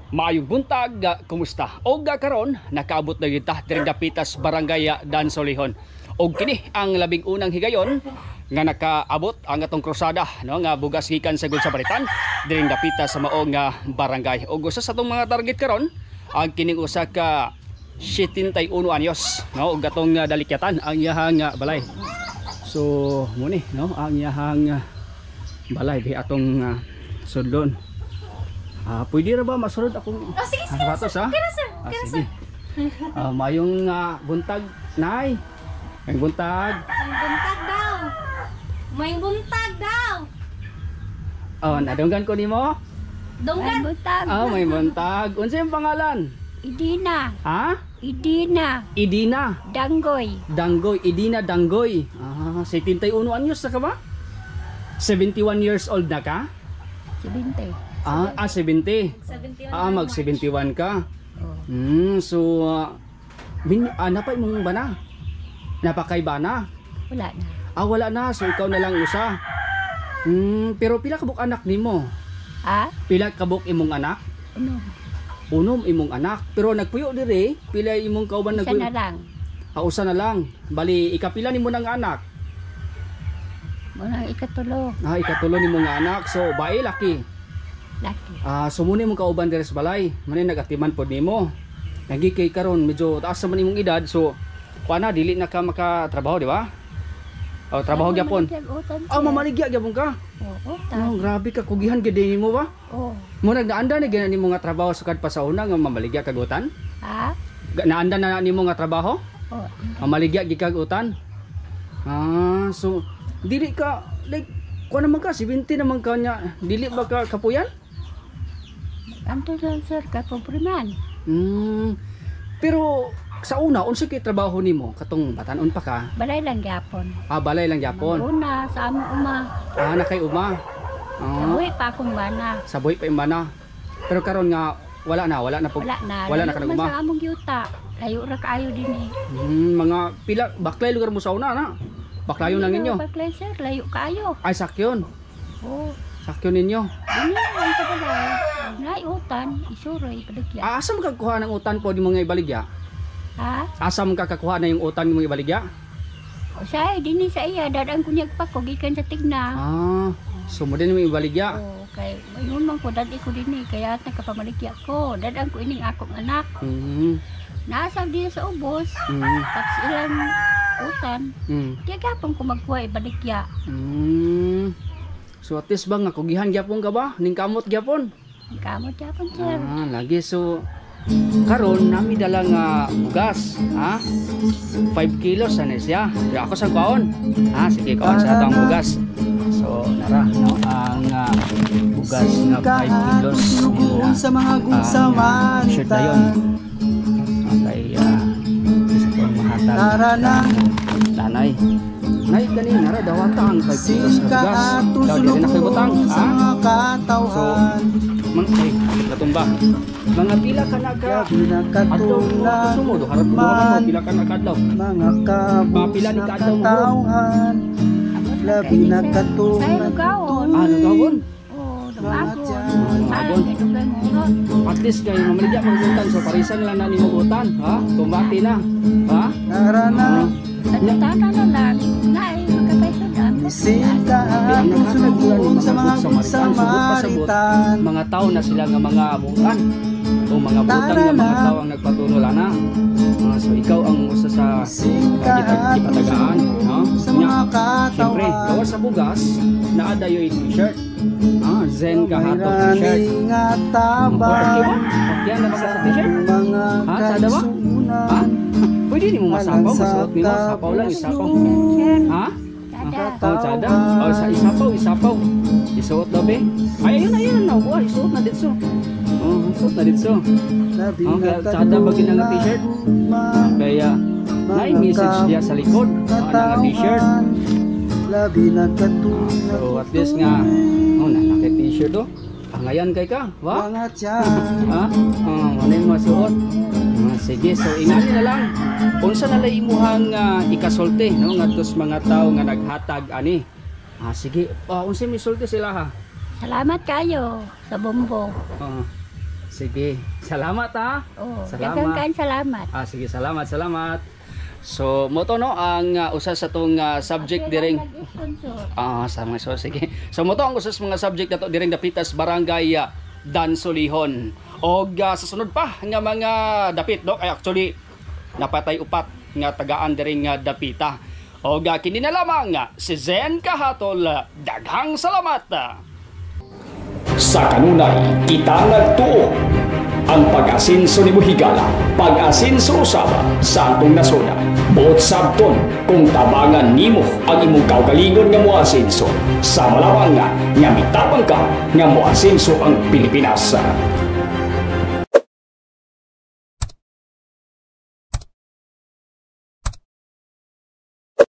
Maayong buntag, kumusta? Og karon nakaabot na gyud ta diri dapitas Barangay Dansolihon. Og kini ang labing unang higayon nga nakaabot ang atong krusada, no, nga bugas gikan sa Good Samaritan diri dapitas sa maong nga barangay. Og usa sa atong mga target karon ang kining usa ka 71 anyos, no, og atong dalikyatan ang iyahang balay. So muni, no, ang iyahang balay di atong sudlon. Ah, pwede ra ba masulod akong Oh, sige, sige, sapatos, sir. ha? Kira, sir. Ah, Kira, sige. sir. Ah, mayong buntag, Nay. Mayong buntag. May buntag daw. May buntag daw. Oh, nadunggan ko nimo? Donggan. Buntag. Ah, may buntag. Unsa imong pangalan? Idina. Ha? Idina. Idina Danggoy. Danggoy, Idina Danggoy. Ah, 71 anyos na ka ba? 71 years old na ka? 70. Ah, 70. 71 Ah, na mag March. 71 ka. Oh. So, napay mong bana? Napakay bana? Wala na. Ah, wala na. So, ikaw na lang usa. Pero pila kabuk anak nimo? Ha? Pila kabuk imong anak? Ano? Unom imong anak. Pero nagpuyo dire, pila imong kauban Isa nagpuyo? na lang. Ah, usa na lang. Bali, ikapila nimo ng anak? Muna ikatulo. Ah, ikatulo nimo nga anak. So, bae, laki? Laki. Ah, sumuni mong kauban dire sa balay. Mani nagatiman pod nimo. Nagi kay karon medyo taas naman imong edad. So, kuha na dili na ka makatrabaho, di ba? Oh, trabaho gyapon. Ah, mamaligya gyapon ka. Oo, utan. Oh, grabe ka, kugihan gyud nimo ba? Oo. Mo nagnaanda na gyud nimo nga trabaho sukad pa sa una nga mamaligya kag utan? Ha? Naanda na nimo nga trabaho? Oo. Mamaligya gyud kag utan? Ah, so dili ka like kuha naman ka 70 naman ka nya, dili ba ka kapuyan? Anto lang, sir, kay pobre man. Pero sa una, unsa kay trabaho nimo katong batan-on pa ka? Balay lang gyapon. Ah, balay lang gyapon. Una sa among uma. Ah, na kay uma. Ah, Buhi pa akong bana. sa buhi pa yung bana. Pero karon nga wala na po. Wala na. Wala na Layo ka man nag-uma. sa among yuta. Layo ra kaayo din eh. Mga pila baklay lugar mo sa una na. Baklayon lang ninyo. Baklay, sir, layo kaayo. Ay, sakyon. Oo. Sakyon ninyo. Dini lang sa balay. Naiutan, isuroy, paligya. Ah, asa man kakakuha ng utan po di mga ibaligya? Ha? Asa man kakakuha na yung utan mo ibaligya? O siya, dini sa iya, dadaan ko niyag pa ko, gikan sa tigna. Ah, so mo din mo ibaligya. O, kay, mayon man ko, dad ko dini, kaya nakapamaligya ko. Dadaan ko ining akong anak. Nasa din sa ubos, tapos ilang utan. Di gapon ko magkuha ibaligya. So at least ba nga kugihan gyapon ka ba? Ning kamot gyapon. Ang kamot gyapon, sir. Ah, lagi, so karon nami dala nga bugas, ha? 5 kilos ano siya. Pero ako sa kaon. Ha, sige, kaon sa atong bugas. So nara, no, ang bugas nga 5 kilos Suguon sa mga ang shirt na yun. Okay, isa kong mahatag. Tara na. Tanay. Nay gani nara dawata ang 5 kilos nga Singka bugas. atong Daw dili na kay butang, sulugoon sa ha? mga katawhan. Mang ay, natumba. Mga pila ka na ka Labi na adlaw mo katulad sumo do harap mo man. pila ka na kaadlaw. Mga kabus Mapila ni na kaadlaw mo. katawhan. Amot na Labi kay na sir. katulad Say, lugawon. Ah, lugawon. Oo, lugagon. Lugagon. Ah, kay dugay mo urot. At least kay mamaligya pag utan, so parisan lang na nimo utan, ha? Kumbati na. Ha? Tara na. Sa tana na lang, naay, magkapay-sudan. Singka Ang atong naghatag sila ni sulugoon mga sa mga good Samaritan, subot pa sabot, Samaritan. mga tao na sila nga mga butan o mga butan nga mga tao ang nagpatunol ana. Ah, so ikaw ang usa sa Singka atong gipatagaan, no? sulugoon sa Nya, mga siyempre, katawhan. gawas sa bugas, naa dayoy t-shirt. Ah, Zen ka May hato t-shirt. rani nga Okay tabang ba? Okay na ba ka sa t-shirt? mga Ha? Sada ba? Ha? kaisunan. Pwede nimo masapaw, masuot nimo, sapaw lang, isapaw. Sir, Ha? sada. Oh, sada. Oh, sa isapaw, isapaw. Isuot daw be. Ay, ayun, ayun na. Buwa, isuot na dito. Oh, isuot na dito. Labi Okay, na sada ba ginang t-shirt? man, Kaya, naay message diya sa likod. Ah, nga t-shirt. katawhan. Labi na katulad So, at least nga, oh, nanaki t-shirt oh. Pangayan kay ka, wa? mga tiyan. Ha? Oh, ano yung masuot? Ah, sige, so ingani na lang. Unsa na lay imuhang ikasulti, no, ngadto sa mga tao nga naghatag ani? Ah, sige. Ah, unsa may sulti sila, ha? Salamat kayo sa bombo. Ah, Sige. Salamat ha. Oh, Salamat. daghang kaan salamat. Ah, sige, salamat, salamat. So, mo to no ang usa sa tong subject Ako diring lang nag-sponsor. Ah, sama so sige. So mo to ang usa sa mga subject nato diring dapitas barangay Dansolihon. Og sa sunod pa nga mga dapit no, ay actually napatay upat nga tagaan diring nga dapita. Og kini na lamang si Zen Kahatol. Daghang salamat. Sa kanunay, kita nagtuo ang pag-asinso ni Buhigala, pag-asinso usab sa atong nasod. Buot sabton kung tabangan nimo ang imong kaugalingon nga moasinso. Sa malawang nga, nga mitabang ka nga moasinso ang Pilipinas.